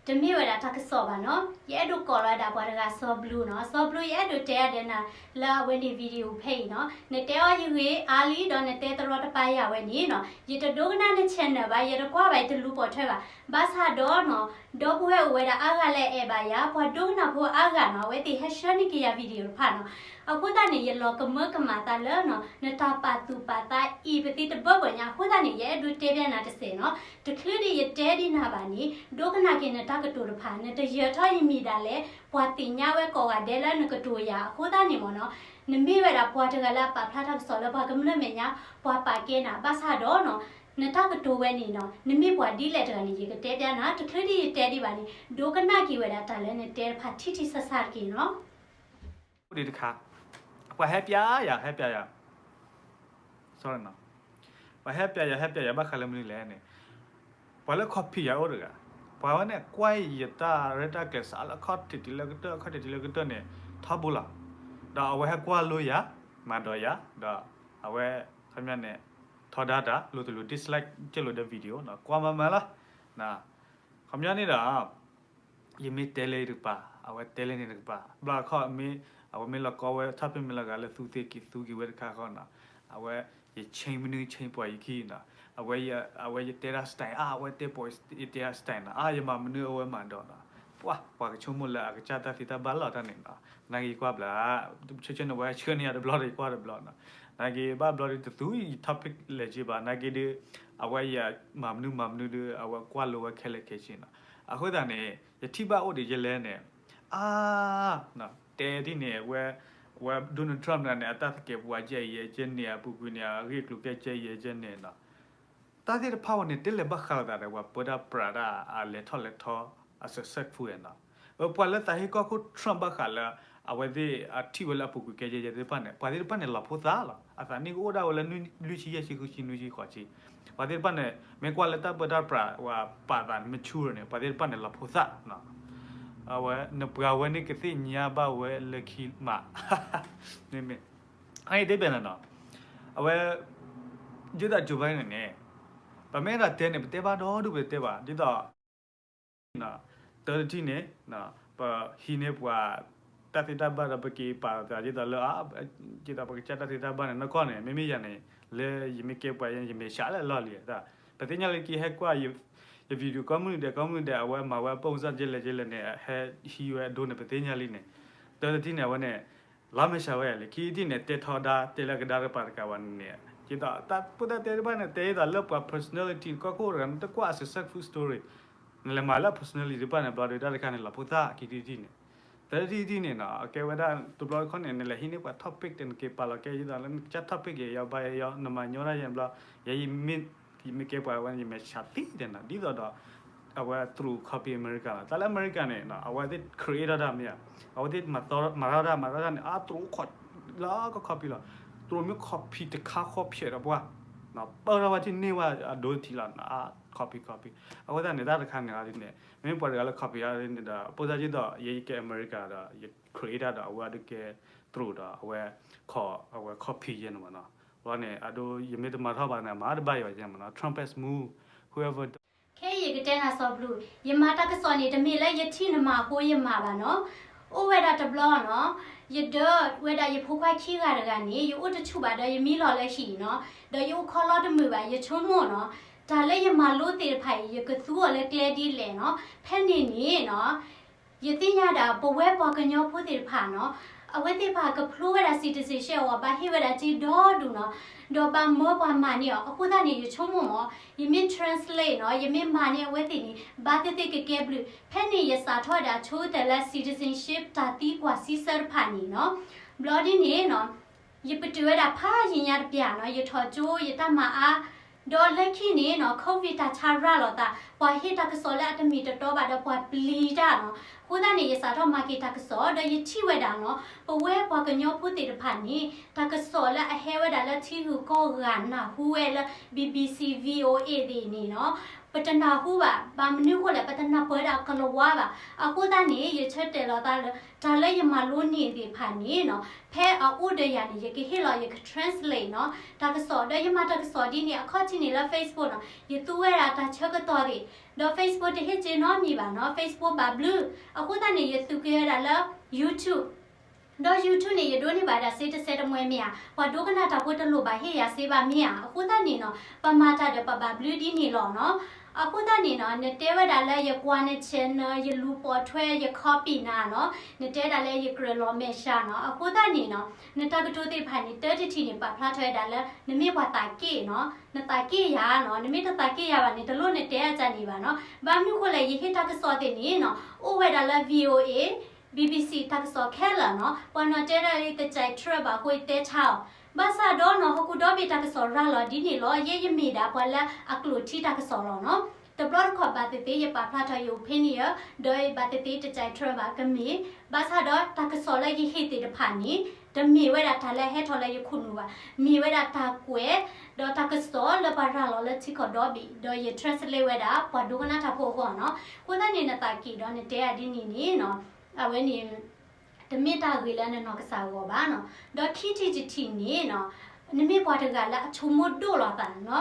တမ့ၢ်ဝဲဒၣ်တၢ်ကစီၣ်ဘၣ်နီၤ, ယအဲၣ်ဒိးကိးလီၤဝဲဒၣ်ပှၤတဂၤစီၤဘလူးနီၤ. စီၤဘလူး ယအဲၣ်ဒိးတဲဒၣ်နၤလၢအဝဲန့ၣ် video ဖဲအံၤနီၤ, နတဲအီၤယဂ့ၤအါလံ ဒီးနတဲတရီတပါယၤဝဲန့ၣ်နီၤ, ယတဒိကနၣ်န channel ဘၣ်, ယတကွၢ်ဘၣ် ယတလူၤပိာ်ထွဲဘၣ်. ဘၣ်ဆၣ်ဒီးနီၤ, ဒီပုၢ်ဝဲၢ်အိၣ်ဝဲဒၣ်အါဂၤလၢအအဲၣ်ဘၣ်ယၤ, ပှၤဒိကနၣ်ဖိအါဂၤနီၤ, အဝဲသ့ၣ်ဟဲဆှၢန့ၢ်က့ၤယၤ video တဖၣ်နီၤ. အဃိသတးန့ၣ် ယလီၤကမၢကမၣ်သးလၢနီၤ, နတၢ်ပာ်သူၣ်ပာ်သးအံၤ ပသ့တဘၢဘၢၣ်ညါ. အဃိသတးန့ၣ် ယအဲၣ်ဒိးတဲဘၣ်နၤတစဲးနီၤ, တချုးဒ်ယတဲဒ်နၤဘၣ်န့ၣ် ဒိကနၣ်က့ၤနတၢ်ကတိၤတဖၣ်, နတယၢၤထီၣ်ယမံၤဒၣ်လဲာ်, ပှၤသ့ၣ်ညါဝဲကိးဂၤဒဲးလၢနကတိၤယၤ. အဃိသတးန့ၣ်မ့ၢ်နီၤ, နမ့ၢ်ဝဲဒၣ်ပှၤတဂၤလၢအပာ်ဖျါတၢ်ကစီၣ်လၢပှၤကမျၢၢ်မဲာ်ညါ, ပှၤပာ်ကဲနၤ. ဘၣ်ဆၣ်ဒီးနီၤ, နတၢ်ကတိၤဝဲန့ၣ်နီၤ, နမ့ၢ်ပှၤဒ်လဲၣ်တဂၤန့ၣ် ယကတဲပျးနၤ, တချုးဒ်ယတဲဒံးဘၣ်န့ၣ် ဒိကနၣ်က့ၤဝဲဒၣ်တၢ်လၢနတဲတဖၣ်ထံထံဆးဆးတက့ၢ်နီၤ. အိၣ်ဒံးတခါ, ပှၤဟဲပျးယၤ, ဟဲပျးယၤ, sorry နီၤ, ပှၤဟဲပျးယၤ, ဟဲပျးယၤဘၣ်ဃးလၢမနုၤလဲၣ်န့ၣ်, ပှၤလၢ copy ယၤအိၣ်တဂၤ, ပှၤဝဲန့ၣ်ကွၢ်ယတၢ်ရဲၣ်တၢ်ကျဲၤစးလၢအခီၣ်ထံးတုၤလၢကတၢၢ်, အခီၣ်ထံးတုၤလၢကတၢၢ်န့ၣ် ထီဘိလီၤ. ဒီးအဝဲဟဲကွၢ်လိယၤ, မၤဒိးယၤ, ဒီးအဝဲ ခီပညီန့ၣ် ထီဒါတၢ် လိၤတလိၤ dislike ကလိာ်ဒီး video နီၤ, ကွၢ်မၤမၤလီၤ. ခီပညီန့ၣ်ဒီး ယမ့ၢ်တဲလၢတကပၤ, အဝဲတဲလၢန့ၣ်တကပၤ, ဘျီအခီၣ်မ့ၢ် အဝဲမ့ၢ်လီၤကီဝဲ topic မ့ၢ်လီၤဂာ်လၢသူသ့က့ၤသူက့ၤဝဲတခါဃီနီၤ, အဝဲ ယ change မနုၤ change ပှၤယခံနီၤ, အဝဲ အဝဲယတဲဒၣ် style အါ, အဝဲတဲပှၤယတဲဒၣ် style နီၤ, အါ ယမၤမနုၤအဝဲမၤဒီးနီၤ, ပှၤ ပှၤကဆိကမိၣ်လၢအကစၢ်တၢ်သံတၢ်ဘၣ်လီၤတၢ်န့ၣ်နီၤ, နာ်က့ၤယကွၢ်ဘျါ, ဆၢဆၢန့ၣ်ဝဲဆှၢန့ၢ်ယၤတဘျီဒီးယကွၢ်တဘျီနီၤ, နာ်က့ၤဘၣ်ဘျီဒီးတသူ ယ topic လဲၤက့ၤဘၣ်, နာ်က့ၤဒီး အဝဲယမၤမနုၤမၤမနုၤဒီး အဝဲကွၢ်လိဝဲခဲလၢာ်ခဲဆ့နီၤ, အဃိသတးန့ၣ် ယထံၣ်ဘၣ်အိၣ်ဒံးယဲလဲၣ်န့ၣ်, အါ တဲဒ်န့ၣ် ဝဲ ဝဲ Donald Trump န့ၣ် အတၢ်သကဲးပဝးကဲအံၤယဲကဲန့ၣ် အပူၤကွံာ်န့ၣ် အဂ့ၢ်အကျိၤကဲကဲအံၤယဲကဲန့ၣ်နီၤ, တၢ်သ့ၣ်တဖၣ်ဝဲန့ၣ် တလဲၤဘၣ်ဃးလိာ်သးဒီး ပှၤပၢတၢ်ပြးတၢ်အလဲၤထီၣ်လဲၤထီ အ successful နီၤ, ပှၤလၢသးဟ့ၣ်ကီၢ်ခိၣ် Trump ဘၣ်ဃးလၢ အဝဲသ့ၣ်အထံၣ်ဝဲလၢအပူၤကွံာ်ကဲကဲယဲသ့ၣ်တဖၣ်န့ၣ် ပှၤသ့ၣ်တဖၣ်န့ၣ်လီၤဖိသၣ်လီၤ, အသးနံၣ်ကအိၣ်ဒၣ်ဝဲလၢ လွံၢ်ဆံယဲၢ်ဆံ ဃုဆံ နွံဆံ ဃိးဆံ, ပှၤသ့ၣ်တဖၣ်န့ၣ် မ့ၢ်ကွၢ်လၢတၢ်ပၢတၢ်ပြး ပှၤပာ်သးန့ၣ် mature န့ၣ် ပှၤသ့ၣ်တဖၣ်န့ၣ်လီၤဖိသၣ်နီၤ, အဝဲ နပှၤဝဲန့ၣ်ကသ့ၣ်ညါဘၣ်ဝဲလၢခံမး, မ့မ့ၢ် အအံၤတဲဘၣ်နၤနီၤ, အဝဲ ဒ်သိး Joe Biden န့ၣ် ပမ့ၢ်ဒၣ်တဲန့ၣ် ပတဲဘၣ်ဒီဒူၣ် ပတဲဘၣ် ဒ်သိး တၢ်တထံၣ်န့ၣ် ပဟံးန့ၢ်ပှၤ တၢ်သ့တၢ်ဘၣ်ဒီး ပက့ၤပာ်သးဒ်သိးလၢ ဒ်သိးပကစၢ်တၢ်သ့တၢ်ဘၣ်န့ၣ် နီၢ်ကီၢ်န့ၣ် မ့မ့ၢ်ယၤန့ၣ် လၢယမ့ၢ်ကဲပှၤယဲ ယမဲာ်ဆှးလၢအလီၢ်လံ, ပသ့ၣ်ညါလၢက့ၤဟဲကွၢ် ယ video ကိးမုၢ်နံၤဒဲး ကိးမုၢ်နံၤဒဲး အဝဲမၤဝဲအပိၢ်စၢ်ကဲလဲၣ်ကဲလဲၣ်န့ၣ် ဟဲဟံးဝဲအဒိန့ၣ် ပသ့ၣ်ညါလံန့ၣ်, တၢ်တထံၣ်န့ၣ် အဝဲန့ၣ် လီၤမဲာ်ဆှးဝဲယၤလံ, ခံထံၣ်န့ၣ် တဲထီဒါ တဲလၢကဒါတပၤတကးဘၣ်န့ၣ်, ဒ်သိးတၢ်ဖိသၣ်တဲတဖၣ်န့ၣ် တဲဒ်သိးလၢပှၤ personality ကီၢ်ခိၣ်တဂၤန့ၣ် တကွၢ်အ successful story, နလဲၤမၤလၢအ personality တဖၣ်န့ၣ် ဘျီဒီးတၢ်တခါန့ၣ် လီၤဖိသၣ်ခံထံၣ်တထံၣ်န့ၣ်, တၢ်တထံၣ်တထံၣ်န့ၣ်နီၤ အကဲဝဲဒၣ်တဘျီတခီၣ်န့ၣ် နလဲၤဟံးန့ၢ်ပှၤ topic တနက့ၤပာ်လီၤကဲ ဒ်သိးလၢနကစၢ် topic ယဲ ယီၤဘါယဲ ယီၤ နမၤညီတၢ်ယဲဘျီ, ယဲ ယမ့ၢ်ကဲပှၤဝဲ ယမဲာ်ဆှးသံတဲနီၤ ဒ်သိးဒီး အဝဲတရူး copy အမဲရကၤလီၤ. တၢ်လၢအမဲရကၤန့ၣ် အဝဲသ့ၣ် create ထီၣ်တၢ်မ့ၢ်ဧါ, အဝဲသ့ၣ်မၤထီၣ်တၢ် မၤထီၣ်တၢ်န့ၣ် အတရူးခီၣ်လၢက copy လီၤ. တရူးမ့ၢ် copy တခါဃီဖျဲးဒီးပှၤ ပၢထီၣ်ဝဲထံၣ်န့ၢ်ဝဲအဒိထံလီၤ အ copy copy. အဃိသတးန့ၣ် တၢ်တခါန့ၣ်လီၤဒ်န့ၣ် မ့မ့ၢ်ပှၤတဂၤလၢ copy ဒ်န့ၣ်ဒီး ပိၢ်စၢ်ဒ်သိး ယဲယကဲအမဲရကၤဒီး ယ create ဒီး အဝဲအဒိကဲတရူးဒီး အဝဲ အဝဲ copy ယဲန့ၣ်မ့ၢ်နီၤ. ဘျီန့ၣ် အဒိ ယမ့ၢ်တမၤထီၣ်ဘၣ်န့ၣ် မၤတဘၣ်ယၤယဲမ့ၢ်နီၤ Trumpist move, whoever ခဲအံၤယကတဲနၤစီၤဘလူး, ယမၤတၢ်ကစီၣ်န့ၣ် တမ့ၢ်လၢယထံၣ်နမၤအဃိယမၤဘၣ်နီၤ. အိၣ်ဝဲဒၣ်တဘျီနီၤ, ယဒၢဝဲဒၣ်ယဖိခွါခံဂၤတဂၤန့ၣ် ယအိၣ်တဆူၣ်ဘၣ်ဒီးယမံလီၤလၢဟံၣ်နီၤ, ဒီးယအိၣ်ခီလီတမုာ်ဘၣ် ယဆိကမိၣ်နီၤ, တၢ်လၢယမၤလိသ့ၣ်တဖၣ်အံၤ ယကသူအီၤလၢကျဲဒ်လဲၣ်နီၤ. ဖဲန့ၣ်န့ၣ်နီၤ ယသ့ၣ်ညါဒၣ် ပဝဲပှၤကညီဖိသ့ၣ်တဖၣ်နီၤ, အဝဲသ့ၣ်တဖၣ်ကဖျိဝဲဒၣ် citizenship အီၤ ဘၣ်ဟ့ၣ်ဝဲဒၣ်စ့ဒီဒူၣ်နီၤ, ဒီးဘၣ်မၢပှၤမၤန့ၢ်အီၤ, အဃိသတးန့ၣ် ယဆိကမိၣ်မး, ယမ့ၢ် translate နီၤ, ယမ့ၢ်မၤန့ၢ်အဝဲသ့ၣ်န့ၣ် ဘၣ်သ့ၣ်သ့ၣ်ကကဲဘျုး, ဖဲန့ၣ်ယစးထီၣ်ဝဲဒၣ်ဆိကတၢၢ်လၢ citizenship တၢ်သံကွၢ်စံးဆၢတဖၣ်န့ၣ်နီၤ, ဘျီဒ်န့ၣ်နီၤ ယပတုာ်ဝဲဒၣ်ဖးယံာ်ညါတပျၢ်နီၤ, ယထီၣ်ကၠိ ယတၢ်မၤအါ, ဒီးလၢခံန့ၣ်နီၤ COVID တၢ်ဆါရၤလီၤသး, ပှၤဟ့ၣ်တၢ်ကစီၣ်လၢအတမ့ၢ်တတီဘၣ်ဒီးပှၤပျံၤတၢ်နီၤ, အဃိသတးန့ၣ် ယစးထီၣ်မၤက့ၤတၢ်ကစီၣ် ဒီးယထံၣ်ဝဲဒၣ်နီၤ, ပဝဲပှၤကညီဖိသ့ၣ်တဖၣ်န့ၣ် တၢ်ကစီၣ်လၢအဟဲဝဲဒၣ်လၢထံဂုၤကီၢ်ဂၤနၢ်ဟူဝဲလၢ BBC VOA သ့ၣ်န့ၣ်နီၤ, ပတနၢ်ဟူဘၣ်, ဘၣ်မနုၤဃိလဲၣ် ပတနၢ်ပၢၢ်ဝဲဒၣ်ကလၤဝါဘၣ်. အဃိသတးန့ၣ် ယဆၢတဲာ်လီၤသးလၢ တၢ်လၢယမၤလိန့ၢ်သ့ၣ်တဖၣ်န့ၣ်နီၤ ဖဲအအိၣ်ဒီးယၤန့ၣ် ယကဟ့ၣ်လီၤ ယက translate နီၤ တၢ်ကစီၣ် ဒီးယမၤတၢ်ကစီၣ်ဒ်န့ၣ် အခီၣ်ထံးန့ၣ်လၢ Facebook နီၤ ယသူဝဲဒၣ်တၢ်ဆၢကတီၢ်သ့ၣ်, ဒီး Facebook တဟ့ၣ်က့ၤနီတမံၤဘၣ်နီၤ Facebook ဘၣ်ဘျုး. အဃိသတးန့ၣ် ယသူက့ၤဝဲဒၣ်လၢ YouTube ဒီး YouTube န့ၣ် ယဒိးန့ၢ်ဘၣ်ဒၣ်စ့တစဲးတမှဲမ့ၢ်ဧါ, ပှၤဒိကနၣ်တၢ်ဖိတလိၣ်ဘၣ်ဟ့ၣ်ယၤစ့ဘၣ်မ့ၢ်ဧါ. အဃိသတးန့ၣ်နီၤ ပမၤတၢ်ဒီးပဘၣ်ဘျုးဒ်န့ၣ်လီၤနီၤ. အဃိသတးန့ၣ်နီၤ နတဲဝဲဒၣ်လၢယကွၢ်န channel ယလူၤပိာ်ထွဲ ယ copy နၤနီၤ နတဲဒၣ်လၢယကြၢးလီၤမဲာ်ဆှးနီၤ. အဃိသတးန့ၣ်နီၤ နတၢ်ကတိၤသ့ၣ်တဖၣ်န့ၣ် တၢ်တထံၣ်န့ၣ် ပာ်ဖျါထီၣ်ဝဲဒၣ်လၢ နမ့ၢ်ပှၤသးက့ၣ်နီၤ နသးက့ၣ်ယၤနီၤ နမ့ၢ်တသးက့ၣ်ယၤဘၣ်န့ၣ် တလိၣ်နတဲအါကန့ၣ်ဘၣ်နီၤ. ဘၣ်မနုၤဃိလဲၣ် ယဟ့ၣ်တၢ်ကစီၣ်သ့ၣ်န့ၣ်နီၤ အိၣ်ဝဲဒၣ်လၢ VOA BBC တၢ်ကစီၣ်ခဲလၢာ်နီၤ ပှၤနီၢ်တဲဒၣ်လၢယတစဲးတြၢဘၣ်အဃိ ယတဲဆါအီၤ. ဘၣ်ဆၣ်ဒီးနီၤ ဟီၣ်ခိၣ်ဒီဘ့ၣ်တၢ်ကစီၣ်ရၤလီၤဒ်န့ၣ်လီၤ. ယဲယမ့ၢ်ဒၣ်ပှၤလၢအကျိာ်ထံတၢ်ကစီၣ်လီၤနီၤ. တဘျီတခီၣ်ဘၣ်သ့ၣ်သ့ၣ် ယပာ်ဖျါထီၣ်ယ opinion ဒီးဘၣ်သ့ၣ်သ့ၣ် ယတစဲးတြၢဘၣ်ကမ့ၢ်. ဘၣ်ဆၣ်ဒီးတၢ်ကစီၣ်လၢယဟ့ၣ်သ့ၣ်တဖၣ်န့ၣ် တမ့ၢ်ဝဲဒၣ်တၢ်လၢဟဲထီၣ်လၢယခိၣ်နူာ်ဘၣ်. မ့ၢ်ဝဲဒၣ်တၢ်ကွဲး ဒီးတၢ်ကစီၣ်လၢပှၤရၤလီၤလၢထံကီၢ်ဒီဘ့ၣ် ဒီးယ translate ဝဲဒၣ် ပှၤဒိကနၣ်တၢ်ဖိအဂီၢ်နီၤ. အဃိသတးန့ၣ် နသးက့ၣ်ဒီးနတဲအါဒ်န့ၣ်န့ၣ်နီၤ အဝဲန့ၣ် တမ့ၢ်တၢ်ဂ့ၤလၢနနီၢ်ကစၢ်အဂီၢ်ဘၣ်နီၤ. ဒီးခံထံၣ်တထံၣ်န့ၣ်နီၤ နမ့ၢ်ပှၤတဂၤလၢအဆိကမိၣ်ဒိၣ်လီၤသးနီၤ.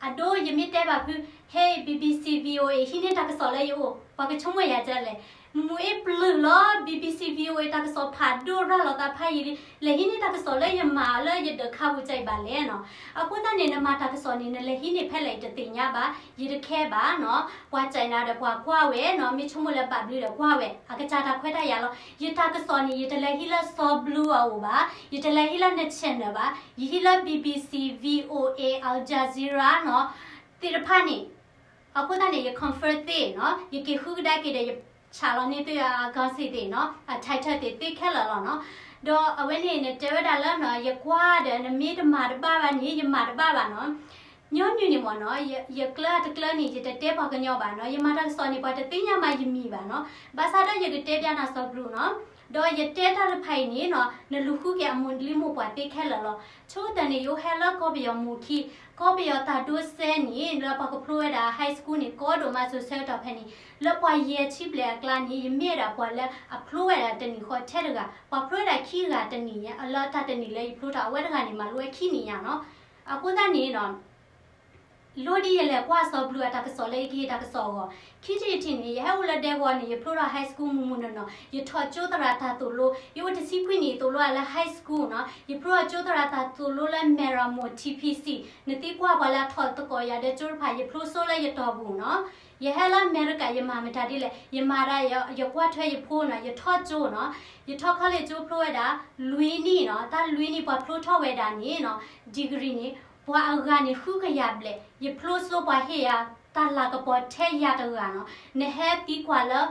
အဒိ ယမ့ၢ်တဲဘၣ်ဖု ဟဲ BBC VOA ဟံးန့ၢ်တၢ်ကစီၣ်လၢယအိၣ် ပှၤကဆိကမိၣ်ယၤဒ်လဲၣ်. မုၢ်အ့ၣ်ပျုၢ်လီၤ BBC VOA တၢ်ကစီၣ်ဖးဒိၣ်ရၤလီၤသးဖးယံာ်လံ လဲၤဟံးန့ၢ်တၢ်ကစီၣ်လၢယမၤလၢယဒၢးခါပူၤကဘၣ်လဲၣ်နီၤ. အဃိသတးန့ၣ် နမၤတၢ်ကစီၣ်န့ၣ် နလဲၤဟံးန့ၢ်ဖဲလဲၣ် ယတသ့ၣ်ညါဘၣ် ယတခဲဘၣ်နီၤ. ပှၤကၠဲးနၤဒီးပှၤကွၢ်ဝဲနီၤ မ့ၢ်ဆိကမိၣ်လၢဘၣ်ဘျုးဒီးကွၢ်ဝဲ အကစၢ်တၢ်ခွဲးတၢ်ယာ်လီၤ. ယတၢ်ကစီၣ်န့ၣ် ယတလဲၤဟံးလၢစီၤဘလူးအအိၣ်ဘၣ်, ယတလဲၤဟံးလၢန channel ဘၣ်, ယဟံးလၢ BBC VOA Al Jazeera နီၤ သ့ၣ်တဖၣ်န့ၣ်. အဃိသတးန့ၣ် ယ confirm သ့နီၤ ယက့ၤဃုကဒါက့ၤဒီး ယဆးလီၤန့ၢ်သုအ account သ့ၣ်နီၤ အ title သ့ၣ်သ့ခဲလၢာ်လီၤနီၤ. ဒီးအဝဲန့ၣ် နတဲဝဲဒၣ်လၢနီၤ ယကွၢ်ဒီး နမ့ၢ်တမၤတဘၣ်ဘၣ်န့ၣ် ယမၤတဘၣ်ဘၣ်နီၤ. ညီနုၢ်န့ၣ်မ့ၢ်နီၤ ယကျၢၢ်အတကျၢၢ်န့ၣ် ယတတဲပှၤကညီဘၣ်နီၤ. ယမၤတၢ်ကစီၣ်န့ၣ် ပှၤတသ့ၣ်ညါမးယမံၤဘၣ်နီၤ. ဘၣ်ဆၣ်ဒီးယကတဲပျးနၤစီၤဘလူးနီၤ. ဒီးယတဲတၢ်တဖၣ်အံၤန့ၣ်နီၤ နလူၤဃုက့ၤအမိၢ်လံမိၢ်ပှၢ်သ့ခဲလၢာ်လီၤ. ဆိကတၢၢ်န့ၣ် ယအိၣ်ဟဲလၢကီၢ်ပယီၤမူၤခံ, ကီၢ်ပယီၤတၢ်ဒိစဲန့ၣ် လၢပှၤကဖျိဝဲဒၣ် high school န့ၣ် ကီဒိၣ်မးစိၤဆၢကတီၢ်ဖဲန့ၣ် လၢပှၤယဲၢ်ဆံဘျဲၣ်အကျါန့ၣ် ယမ့ၢ်ဝဲဒၣ်ပှၤလၢအဖျိဝဲဒၣ်တနံၣ်ဃီထဲတဂၤ, ပှၤဖျိဝဲဒၣ်ခံဂၤတနံၣ်ညါ လၢတၢ်တနံၣ်လၢယဖျိထီၣ်အဝဲတဂၤန့ၣ် မၤလိဝဲခံနံၣ်ညါနီၤ. အဃိသတးန့ၣ်နီၤ လိၣ်ဒ်ယလဲၤကွၢ်စီၤဘလူးအတၢ်ကစီၣ်လၢယကဟ့ၣ်တၢ်ကစီၣ်အဂီၢ်, ခံထံၣ်တထံၣ်န့ၣ် ယဟဲအိၣ်လၢဒဲကဝီၤန့ၣ် ယဖျိထီၣ် high school မုၢ်မုၢ်နီၢ်နီၢ်, ယထီၣ်ကၠိသရၣ်တၢ်သိၣ်လိ, ယအိၣ်တဆံခွံနံၣ်သိၣ်လိအလၢ high school နီၤ, ယဖျိထီၣ်ကၠိသရၣ်တၢ်သိၣ်လိလၢ Miramar TPC, နသံကွၢ်ပှၤလၢအထီၣ်သကိးယၤဒီးကၠိတဖၣ် ယဖျိစိလၢယတီၢ်ပူၤနီၤ. ယဟဲလၢအမဲရကၤ ယမၤမတၤဒ်လဲၣ်, ယမၤဒၣ် ယကွၢ်ထွဲယဖိနီၤ, ယထီၣ်ကၠိနီၤ, ယထီၣ် college ကၠိဖျိဝဲဒၣ် လွံၢ်နံၣ်နီၤ, တၢ်လွံၢ်နံၣ်ပှၤဖျိထီၣ်ဝဲဒၣ်န့ၣ်နီၤ, degree န့ၣ် ပှၤအဂၤန့ၣ်ဃုကယၤဘျဲၣ်, ယဖျိစိပှၤဟ့ၣ်ယၤတၢ်လၤကပီၤထဲယၤတဂၤနီၤ, နဟဲသံကွၢ်လၢ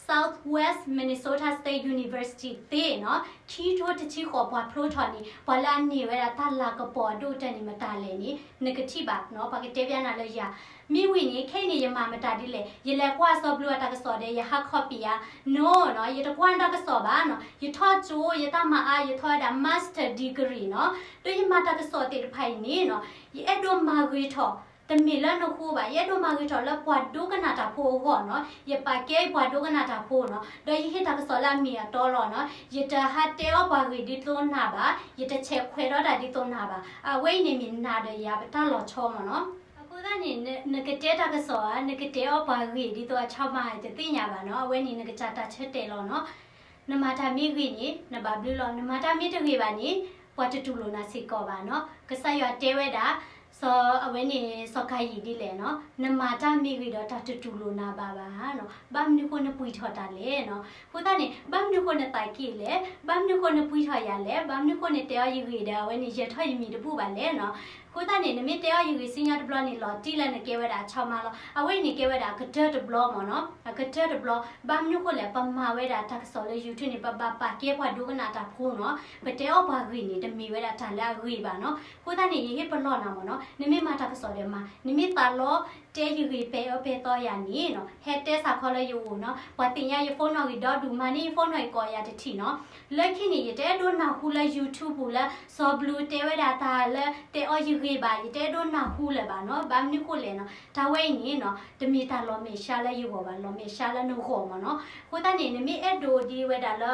Southwest Minnesota State University သ့နီၤ, ခံထိတဆံဃိးပှၤဖျိထီၣ်န့ၣ် ပှၤလၢအန့ၢ်ဝဲဒၣ်တၢ်လၤကပီၤအဒိၣ်အတဲာ်န့ၣ်မတၤလဲၣ်န့ၣ် နကထံၣ်ဘၣ်နီၤ, ပှၤကတဲပျးနၤလၢယၤ မ့ၢ်ဝံၤန့ၣ် ခဲအံၤန့ၣ် ယမၤမတၤဒ်လဲၣ်, ယလဲၤကွၢ်စီၤဘလူးအတၢ်ကစီၣ်ဒီး ယဟး copy ဧါ, no နီၤ, ယတကွၢ်နတၢ်ကစီၣ်ဘၣ်နီၤ, ယထီၣ်ကၠိ ယတၢ်မၤအါ ယထီၣ်ဝဲဒၣ် master degree နီၤ, ဒီးယမၤတၢ်ကစီၣ်သ့ၣ်တဖၣ်အံၤန့ၣ်နီၤ, ယအဲၣ်ဒိးမၤဂ့ၤထီၣ် တမ့ၢ်လၢနဃိဘၣ်, ယအဲၣ်ဒိးမၤဂ့ၤထီၣ်လၢပှၤဒိကနၣ်တၢ်ဖိအဂီၢ်နီၤ, ယပာ်ကဲပှၤဒိကနၣ်တၢ်ဖိနီၤ, ဒီးယဟ့ၣ်တၢ်ကစီၣ်လၢအမ့ၢ်အတီလီၤနီၤ, ယတဟးတဲအီၣ်ပှၤဂ့ၢ်ဒ်သိးနၤဘၣ်, ယတဆဲးခွဲးထီၣ်တၢ်ဒ်သိးနၤဘၣ်, အဝဲအံၤန့ၣ်မ့ၢ်နၤဒီးယၤပတၢ်လီၤဆီမ့ၢ်နီၤ. အဃိသတးန့ၣ် နကတဲတၢ်ကစီၣ်ဧါ, နကတဲအီၣ်ပှၤဂ့ၢ်ဒ်သိးအဆီမၤတသ့ၣ်ညါဘၣ်နီၤ, အဝဲန့ၣ်နကစၢ်တၢ်ဆၢတဲာ်လီၤနီၤ. နမၤတၢ်မ့ၢ်ဂ့ၤန့ၣ် နဘၣ်ဘျုးလီၤ, နမၤတၢ်မ့ၢ်တဂ့ၤဘၣ်န့ၣ် ပှၤတတူၢ်လိာ်နၤစ့ၢ်ကီးဘၣ်နီၤ. ကစၢ်ယွၤတဲဝဲဒၣ် စီၤအဝဲန့ၣ် စီၤကၤယံၣ်ဒ်လဲၣ်နီၤ, နမၤတၢ်မ့ၢ်ဂ့ၤဒီးတၢ်တတူၢ်လိာ်နၤဘၣ်ဘၣ်နီၤ. ဘၣ်မနုၤဃိနပှံၢ်ထီၣ်တၢ်လဲၣ်နီၤ. အဃိသတးန့ၣ် ဘၣ်မနုၤဃိနသးက့ၣ်လဲၣ်, ဘၣ်မနုၤဃိနပှံၢ်ထီၣ်ယၤလဲၣ်, ဘၣ်မနုၤဃိနတဲအီၣ်ယဂ့ၢ်ဒီး အဝဲန့ၣ်ယဲၤထီၣ်ယမံၤတဘူၣ်ဘၣ်လဲၣ်နီၤ. အဃိသတးန့ၣ် နမ့ၢ်တဲအီၣ်ယဂ့ၢ်စံၣ်ညီၣ်တဘျီန့ၣ် လီၤတံၢ်လၢနကဲဝဲဒၣ်အဆီမါလီၤ. အဝဲအံၤန့ၣ်ကဲဝဲဒၣ်အကတၢၢ်တဘျီမ့ၢ်နီၤ, အကတၢၢ်တဘျီ. ဘၣ်မနုၤဃိလဲၣ်, ပမၤဝဲဒၣ်တၢ်ကစီၣ်လၢ YouTube န့ၣ် ပဘၣ်ပာ်ကဲပှၤဒိကနၣ်တၢ်ဖိနီၤ. ပတဲအီၣ်ပှၤဂ့ၢ်န့ၣ် တမ့ၢ်ဝဲဒၣ်တၢ်လၢအဂ့ၤဘၣ်နီၤ. အဃိသတးန့ၣ် ယဟ့ၣ်ပလီၢ်နၤမ့ၢ်နီၤ, နမ့ၢ်မၤတၢ်ကစီၣ်ဒီးမၤ, နမ့ၢ်သးလီတ တဲယဂ့ၢ်ပဲာ်အၢပဲာ်သီယၤန့ၣ်နီၤ, ဟဲတဲစးခီလၢယအိၣ်နီၤ, ပှၤသ့ၣ်ညါယ phone နီၣ်ဂံၢ်ဒီဒူၣ် မၤန့ၢ်ယ phone နီၣ်ဂံၢ်ကိးယၤတထံၣ်နီၤ. လၢခံန့ၣ် ယတအဲၣ်ဒိးနၢ်ဟူလၢ YouTube ပူၤလၢ စီၤဘလူးတဲဝဲဒၣ်တၢ်လၢတဲအီၤယဂ့ၢ်ဘၣ်, ယတအဲၣ်ဒိးနၢ်ဟူလၢၤဘၣ်နီၤ. ဘၣ်မနုၤဃိလဲၣ်နီၤ, တၢ်ဝဲအံၤန့ၣ်နီၤ တမ့ၢ်တၢ်လီၤမဲာ်ဆှးလၢယဂီၢ်ဘၣ်, လီၤမဲာ်ဆှးလၢနဂီၢ်မ့ၢ်နီၤ. အဃိသတးန့ၣ် နမ့ၢ်အဲၣ်ဒိးဒ်ဝဲဒၣ်လၢ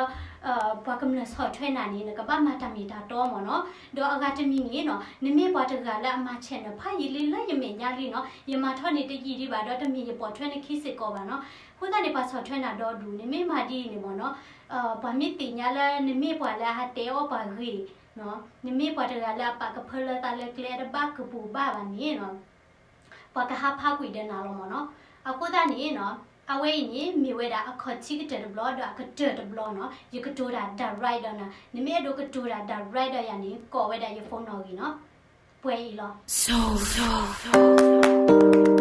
ပှၤကမျၢၢ်ဆီၣ်ထွဲနၤန့ၣ် နကဘၣ်မၤတၢ်မ့ၢ်တၢ်တီမ့ၢ်နီၤ. ဒီးအဂၤတမံၤန့ၣ်နီၤ, နမ့ၢ်ပှၤတဂၤလၢအမၤ channel ဖးယံာ်လံလၢယမဲာ်ညါလံနီၤ, ယမၤထီၣ်န့ၢ်တယံာ်ဒံးဘၣ် ဒီးတမ့ၢ်ယပိာ်ထွဲနခံစ့ၢ်ကီးဘၣ်နီၤ. အဃိသတးန့ၣ် ပှၤဆီၣ်ထွဲနၤဒီဒူၣ် နမ့ၢ်မၤဒ်အံၤန့ၣ်မ့ၢ်နီၤ, ပှၤမ့ၢ်သ့ၣ်ညါလၢနမ့ၢ်ပှၤလၢအဟးတဲအီၣ်ပှၤဂ့ၢ်, နမ့ၢ်ပှၤတဂၤလၢအပာ်ကဖၢလၢသးလၢကျဲ အတဘၣ်ကပူၤဘၣ်ဘၣ်န့ၣ်နီၤ ပှၤကဟးဖးကွံာ်ဒီးနၤလီၤမ့ၢ်နီၤ. အဃိသတးန့ၣ်နီၤ, အဝဲအံၤန့ၣ်မ့ၢ်ဝဲဒၣ်အခီၣ်ထံးကတၢၢ်တဘျီ ဒီးအကတၢၢ်တဘျီနီၤ, ယကတိၤတၢ် direct ဒီးနၤ, နမ့ၢ်အဲၣ်ဒိးကတိၤတၢ် direct ဒီးယၤန့ၣ် ကိးဝဲဒၣ်ယ phone နီၣ်ဂံၢ်နီၤ, ပှဲၤအံၤလီၤ.